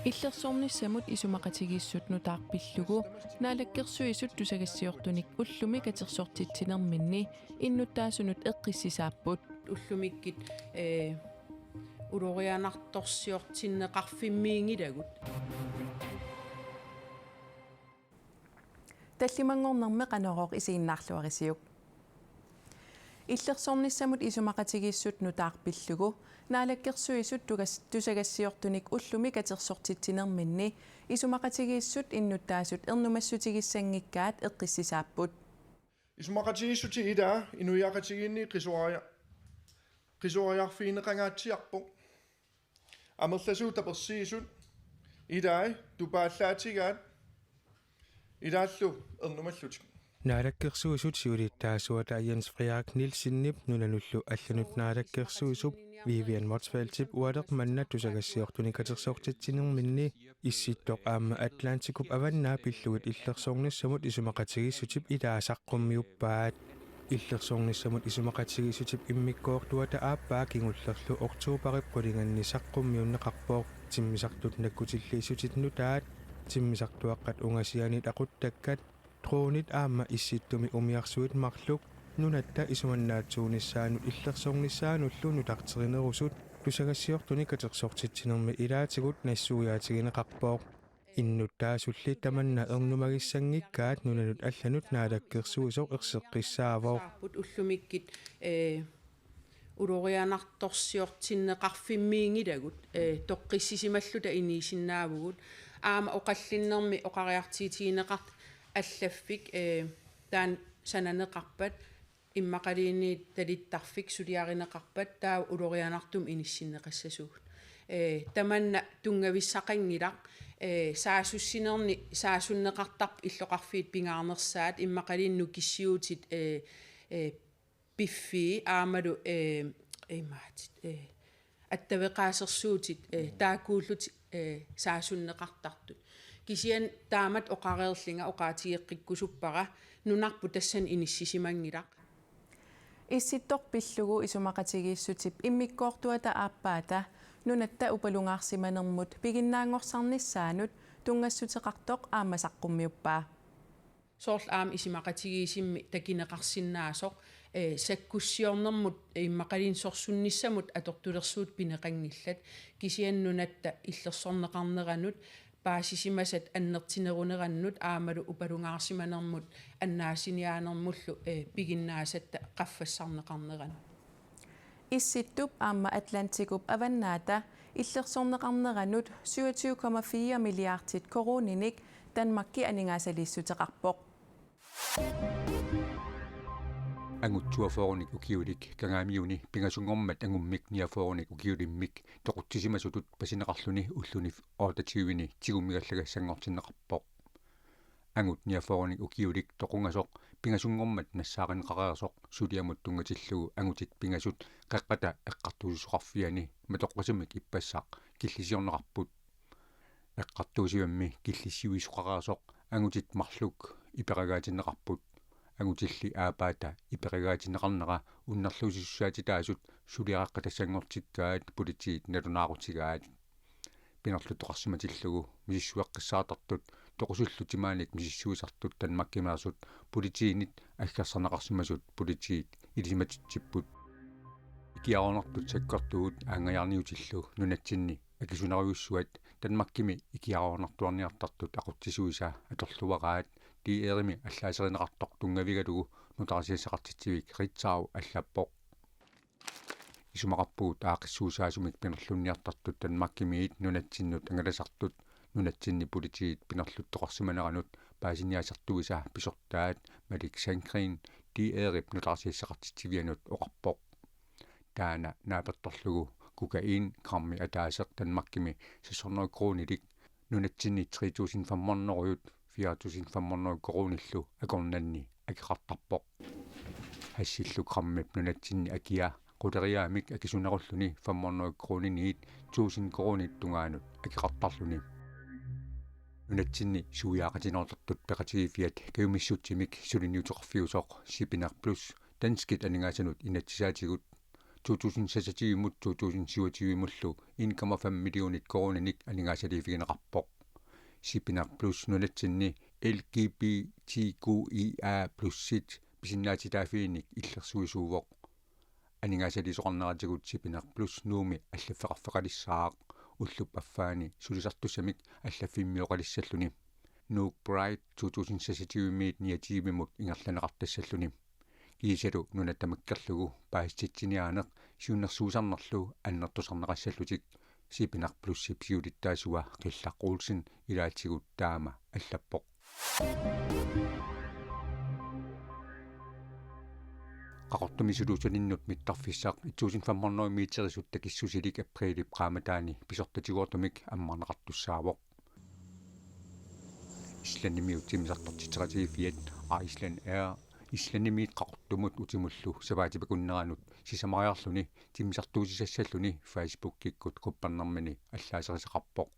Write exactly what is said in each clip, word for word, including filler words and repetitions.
Illersornissamut isumaqatigiissut nutaaq pillugu Naalakkersuisut tusagassiortunik ullumi katersortitsinerminni innuttaasunut eqqissisaapput. Ullumikkut, ee, ulorianartorsiortinneqarfimmiinngilagut. Tallimanngornermi Qanorooq isiginnaarluarisiuk. Illersornissamut isumaqatigiissut nutaaq pillugu Naalakkersuisut tugas-, tusagassiortunik ullumi katersortitsinerminni isumaqatigiissut innuttaasut ernumassutigissanngikkaat eqqissisaapput. Isumaqatigiissutit ilaa inuiaqatigiinni qisuaria-, qisuariarfigineqangaatsiarpoq. Amerlasuut tapersiisut ilai tupaallaatigaat ilaallu ernumallutik. Naalakkersuisut siulittaasuata Jens Frederik Nielsenip nunanullu allanut naalakkersuisup Vivian Motzfeldtip ualeq manna tusagassiortunik katersortitsinerminni Issittoq aamma Atlantikup avannaa pillugit illersornissamut isumaqatigiissutip ilaa saqqummiuppaat. Illersornissamut isumaqatigiissutip immikkoortuata aappaa kingullerlu oktoberip qulinganni saqqummiunneqarpoq. Timmisartut nakkutilliissutit nutaat, timmisartuaqqat ungasianit aquttakkat, dronit aamma Issittumi umiarsuit marluk nunatta isumannaatsuunissaanut illersornissaanullu nutarterinerusut tusagassiortunik katersortitsinermi ilaatigut nassuiaatigineqarpoq. Innuttaasulli tamanna ernumagissanngikkaat nunanut allanut naalakkersuisoq erseqqissaavoq. Saapput ullumikkut, ee, ulorianartorsiortinneqarfimmiinngilagut, ee, toqqissisimalluta inuusinnaavugut. Aamma oqallinnermi oqariartuutigineqartut allaffik, ee, taanna sananeqarpat, immaqaluunniit talittarfik suliarineqarpat, taava ulorianartumik inissinneqassasugut. Ee, tamanna tunngavissaqanngilaq, ee, saassussinerni saasunneqartarput illoqarfiit pingaarnersaat, immaqaluunniit nukissiuutit, ee, ee, piffii aammalu, ee, imaatit, ee, attaveqaasersuutit, ee, taakkuullutik, ee, saasunneqartartut. Kisianni taamatut oqareerlunga oqaatigeqqikkusuppara, nunarput tassani inissisimanngilaq. Issittoq pillugu isumaqatigiissutip immikkoortuata aappaata nunatta upalungaarsimanermut piginnaanngorsarnissaanut tunngassuteqartoq aamma saqqummiuppaa. Soorlu aamma isumaqatigiissummi takuneqarsinnaasoq, ee, sakkussiornermut immaqaluunniit sorsunnissamut atortulersuutit pineqanngillat, kisianni nunatta illersorneqarneranut, paasisimasat annertunerunerannut aammalu upalungaarsimanermut annaasiniaanermullu, ee, piginnaasatta qaffassarneqarneranut. Issittup aamma Atlantikup avannaata illersorneqarneranut syvogtyve komma fire milliardit koruuninik Danmarki aningaasaliissuteqarpoq. Angut toogfyrrenik ukiulik Kangaamiuni pingasunngormat angummik niogfyrrenik ukiulimmik toqutsisimasutut pasineqarluni ulluni otteogtyvenik tigummigallagassanngortinneqarpoq. Angut niogfyrrenik ukiulik toqungasoq pingasunngormat nassaarineqareersoq suliamut tunngatillugu angutit pingasut Qeqqata Eqqartuussisoqarfiani matoqqasumik ippassaq killisiorneqarput. Eqqartuussivammi killissiuisoqareersoq angutit marluk iperagaatinneqarput. Angutilli aappaata iperagaatinneqarnera unnerluussisussaatitaasut suliareqqatassanngortikkaat politiit nalunaarutigaat. Pinerluttoqarsimatillugu misissueqqissaartartut toqusullu timaanik misissuisartut Danmarkimeersut politiinit aggersarneqarsimasut politiit ilisimatitsipput. Ikiaroornartut sakkortuut aanngajaarniutillu nunatsinni akisunerujussuat Danmarkimi ikiaroornartuarniartartut aqutsisuisa atorluaraat D R-imi allaaserineqartoq tunngavigalugu nutaarsiassaqartitsivik Ritzau allappoq. Isumaqarpugut aaqqissuussaasumik pinerlunniartartut Danmarkimiit nunatsinnut angalasartut nunatsinni politiit pinerluttoqarsimaneranut paasiniaasartuisa pisortaat Malik Sandgreen D R-ip nutaarsiassaqartitsivianut oqarpoq. Taanna naapertorlugu kokain grammi ataaseq Danmarkimi seks hundrede koruunilik nunatsinni tre tusind fem hundrede, fire tusind fem hundrede koruunillu akornanni akeqartarpoq. Hashillu grammip nunatsinni akia quleriaammik akisunerulluni fem hundrede koruuniniit tusind koruunit tungaanut akeqartarluni. Nunatsinni suiaaqatigiinnertut peqatigiiffiat kajumissutsimik suliniuteqarfiusoq Sipineq Plus danskit aningaasanut inatsisaatigut to tusind seksogtyvemut to tusind syvogtyvemullu en komma fem millionit koruuninik aningaasaliiffigineqarpoq. Sipineq Plus nunatsinni L G B T Q I A plus pisinnaatitaaffiinik illersuisuuvoq. Aningaasaliisoqarneratigut Sipineq Plus Nuummi allaffeqarfeqalissaaq, ullup affaani sulisartussamik allaffimmioqalissalluni. Nuuk Pride to tusind seksogtyvemiit niogtyvemut ingerlanneqartassalluni. Kiisalu nuna tamakkerlugu paasissutitsiniaaneq siunnersuisarnerlu annertusarneqassallutik, Sipineq Plusip siulittaasua Qillaq Olsen ilaatigut taama allappoq. Qaqortumi suluusalinnut mittarfissaq et tusind fem hundrede meterisut takissusilik aprilip qaammataani pisortatigoortumik ammarneqartussaavoq. Islandimiut timmisartortitseqatigiiffiat Iceland Air Islandimiit Qaqortumut utimullu sapaatip akunneranut sisamariarluni timmisartuutisassalluni Facebookikkut quppernermini allaaserisaqarpoq.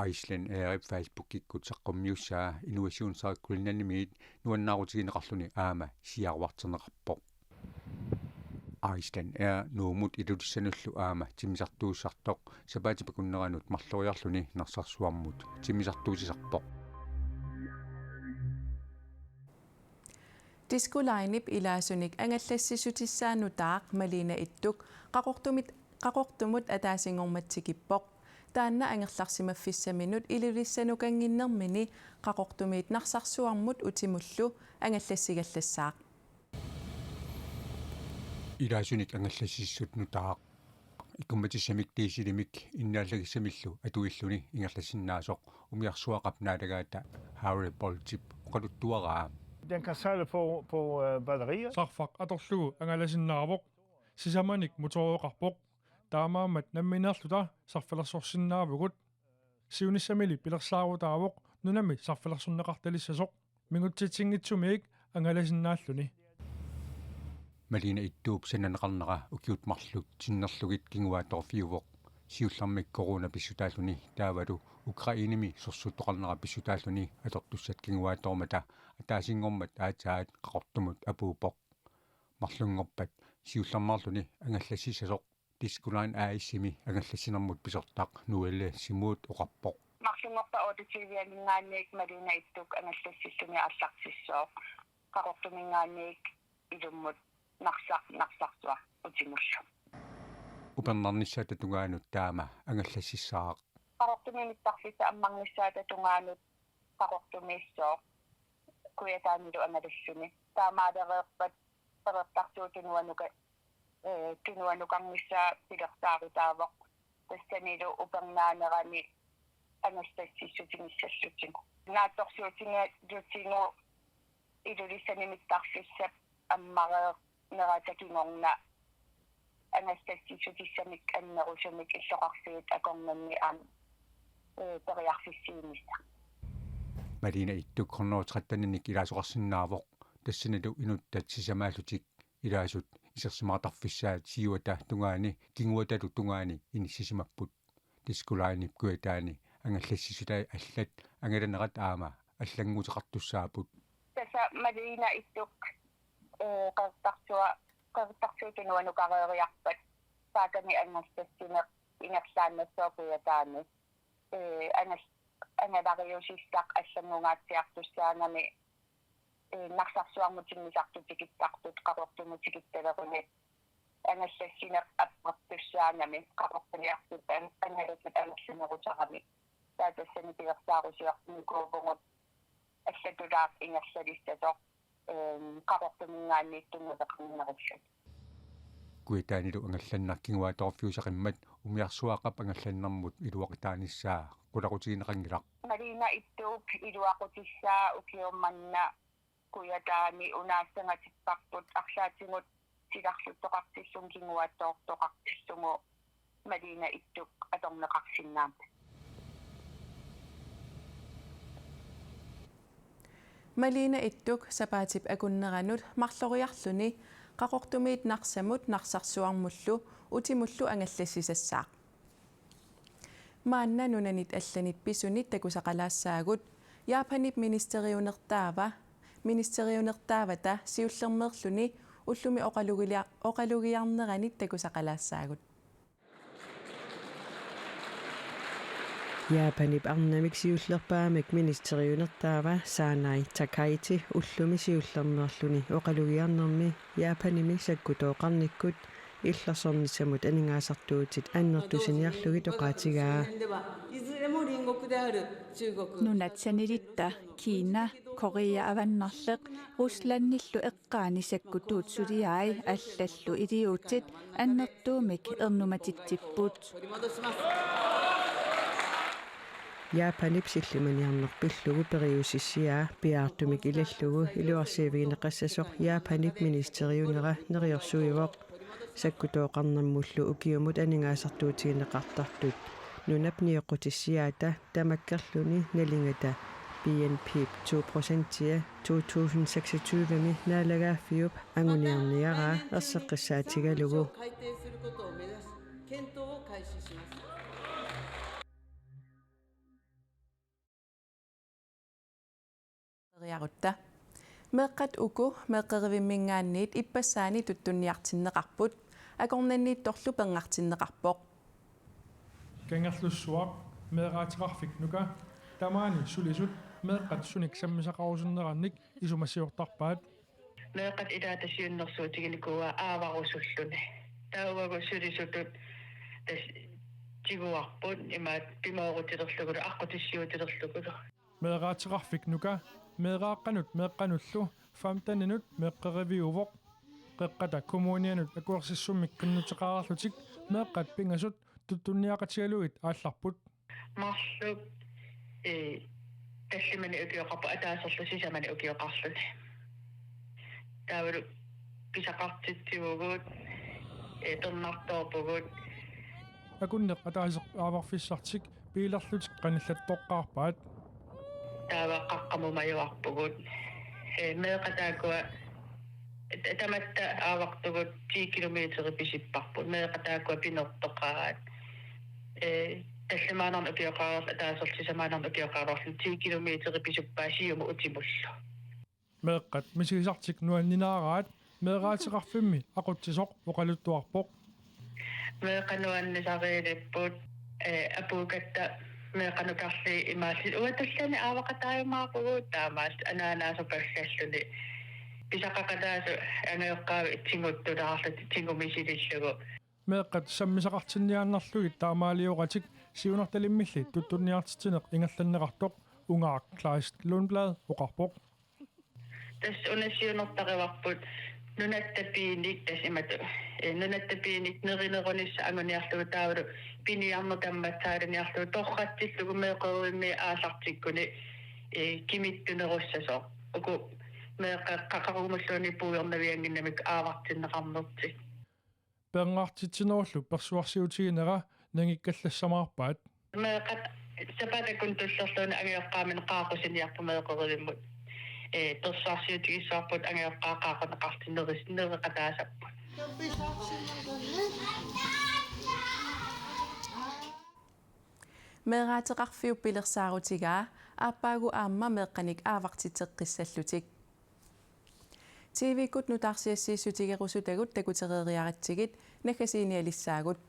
Iceland Airip Facebookikkut saqqummiussaa Innovation South Greenlandimiit nuannaarutigineqarluni aamma siaruarterneqarpoq. Iceland Air Nuummut Ilulissanullu aamma timmisartuussisartoq sapaatip akunneranut marloriarluni Narsarsuarmut timmisartuutisarpoq. Disco Linep ilaasunik angallassissutissaanut taaq Malina Ittuk Qaqortumit, Qaqortumut ataasinngormat tikippoq. Taanna angerlarsimaffissaminut Ilulissanukannginnermini Qaqortumiit Narsarsuarmut utimullu angallassigallassaaq. Ilaasunik angallassissutissannut taaq. Ikummatissamik dieselimik innaallagissamillu atuilluni ingerlassinnaasoq umiarsuaqap naalagaata Harry Boltip oqaluttuaraa. Den kan sejle på, på øh, batterier. Sarfaq atorlugu angalasinnaavoq, sisamanik motoreqarpoq. Taamaammat nammineerluta sarfilersorsinnaavugut. Siunissamili pilersaarutaavoq nunami sarfilersorneqartalissasoq. Mingutsitsinngitsumik angalasinnaalluni. Malina Ittuup sananeqarnera ukiut marluk sinnerlugit kinguaattoorfiuvoq. Siullermik corona pissutaalluni taavalu Ukrainemi sorsuttoqarnera pissutaalluni atortussat kinguaattoormata ataasinngormat aatsaat Qaqortumut apuuppoq. Marlunngorpat siullermeerluni angallassissasoq Disco Line A/S-imi angallassinermut pisortaq Noelle Simuut oqarpoq. Marlunngorpat otteogtyve-minngaanniit Malina Ittuk angallassilluni aallartissooq. Qaqortuminngaanniit ilummut Narsaq, Narsarsuaq utimullu. Upernarnissaata tungaanut taama angallassissaaq. Qaqortumi mittarfissaq ammarnissaata tungaanut Qaqortumiissooq Kujataanilu angalalluni. Taamaalereerpat Qeqertarsuup Tunuanuka-, ee, tunuanukarnissaa pilersaarutaavoq. Tassanilu upernaanerani angallassissutinissallutigu. Naatsorsuutigilutigu Ilulissani mittarfissap ammareernerata kingorna angallassissutissamik annerusumik illoqarfiit akornanni aamma, ee, periarfissiinissaq. Malina Ittuk hundrede tretten-inik ilaasoqarsinnaavoq, tassanilu inuttat sisamaallutik ilaasut isersimaartarfissaat siuata tungaani kinguatalu tungaani inissisimapput. Disco Linep Kujataani angallassissutai allat angalanerat aamma allannguuteqartussaapput. Tassa Malina Ittuk, ee, Qeqertarsua-, Qeqertarsuup Tunuanukareeriarpat Paakami angallassineq ingerlaannassooq Kujataani. Ee, angal-, angalariusissaq allanngungaatsiartussaagami, ee, Narsarsuarmut timmisartut tikittartut Qaqortumut tikittaleruni angallassineq appartussaagami Qaqortumiartut an-, angalasut angallanerusaramik. Taava tassani pilersaarusiornikuuvugut allatulaaq ingerlalissasoq, eem, Qaqortuminngaanniit tunngaveqarnerullutik. Kujataanilu angallanneq kinguaattoorfiusaqimmat umiarsuaqap angallannermut iluaqutaanissaa qulaqutigineqanngilaq. Malina Ittuup iluaqutissaa ukioq manna Kujataani unaassangatipparput arlaatigut silarluttoqartillunga kinguaattoortoqartillugu Malina Ittuk atorneqarsinnaammat. Malina Ittuk sapaatip akunneranut marloriarluni Qaqortumiit Narsamut Narsarsuarmullu utimullu angallassisassaaq. Maanna nunanit allanit pisunit takusaqalaassaagut. Japanip ministeriunertaava, ministeriunertaavata siullermeerluni ullumi oqalugilia-, oqalugiarneranit takusaqalaassaagut. Japanip arnamik siullerpaamik ministeriunertaava Sanai Takaichi ullumi siullermeerluni oqalugiarnermi Japanimi sakkutooqarnikkut illersornissamut aningaasartuutit annertusiniarlugit oqaatigaa. Nunat sanilitta Kina, Korea Avannarleq, Ruslandillu eqqaani sakkutuut suliai allallu iliuutsit annertuumik ernumatitsipput. Japanip sillimaniarneq pillugu periusissiaa piaartumik ilallugu iluarsiivigineqassasoq Japanip ministeriunera neriorsuivoq. Sakkutooqarnermullu ukiumut aningaasartuutigineqartartut nunap nioqqutissiaata tamakkerluni nalingata B N P-p to procentia to tusind seksogtyve-mi naalagaaffiup anguniarniaraa erseqqissaatigalugu. Periarutta. Meeqqat uku meeqqerivimminngaanniit ippassaani tuttunniartinneqarput, akornanniittorlu pernartinneqarpoq. Kangerlussuaq, meeraateqarfik Nuka, tamaani sulisut meeqqat sunik sammisaqarusunnerannik isumassiortarpaat. Meeqqat ilaata siunnersuutiginikuuaa aavarusulluni. Taava uagut sulisutut tassa tiguarput imaattoq pimoorutilerlugulu aqqutissiuutilerlugulu. Meeraateqarfik Nuka, meeraaqqanut meeqqanullu femteninut meeqqeriviuvoq. Qeqqata Kommunianut akuersissummik qinnuteqareerlutik meeqqat pingasut tuttunniaqatigalugit aallarput. Marluk, ee, tallimanik ukioqarpoq ataaserlu sisamanik ukioqarluni. Taavalu pisaqartitsivugut, ee, pernartoorpugut. Akunneq ataaseq aavarfissartik biilerlutik qanillattoqqaarpaat. Taava qaqqamumajuarpugut. Ee, meeqqat taakkua ta-, tamatta aavartugut ti kilometerit pisipparput. Meeqqat taakkua pinertoqaat. Ee, tallimaannarnik ukioqareerluni ataaserlu sisamaannarnik ukioqareerluni ti kilometerit pisuppaa siumut utimullu. Meeqqat misigisartik nuanninaaraat meeraateqarfimmi aqutsisoq oqaluttuarpoq. Meeqqat nuannisariilipput, ee, apuukkatta meeqqanukarli imaalli uatullanni aavaqataajumaarpugut taamaallutik anaanaasut pallalluni. Pisaqaqataasut angajoqqaavik tiguttulaarlutik tigumisilillugu. Meeqqat sammisaqartinniaannarlugit taamaalioratik siunertalimmilli tuttunniartitsineq ingerlanneqartoq Ungaaq Kleist Lundblad oqarpoq. Tassa una siunertarivarput nunatta piinik tassa imatut, ee, nunatta piinik nerinerunissaq anguniarlugu taavalu piniarneq tammatsaaliniarlugu torratsillugu meeqqerivimmiit aallartikkuni, ee, kimittunerussasoq. Uku meeqqat qaqugumulluunniit puigornaviannginnamikku aavartinneqarnertik. Pernartitsinerullu persuarsiutiginera nangikkallassamaarpaat. Meeqqat sapaatip akunnut tullerluunniit angajoqqaaminik qaaqusiniarput meeqqerivimmut. Ee, persuarsiutigissavarput angajoqqaat qaaqquneqarlutik neris-, nereqataasapput. Meeraateqarfiup pilersaarutigaa aappaagu aamma meeqqanik aavartitseqqissallutik. T V-kkut nutaarsiassiissutigerusutagut takutereeriaratsigit naggasiinialissaagut.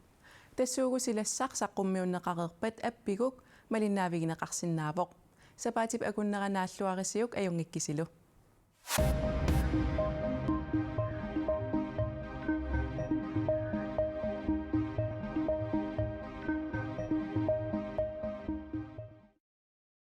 Tassuugu silassaq saqqummiunneqareerpat appiguk malinnaavigineqarsinnaavoq. Sapaatip akunnera naalluarisiuk ajunngikkisilu.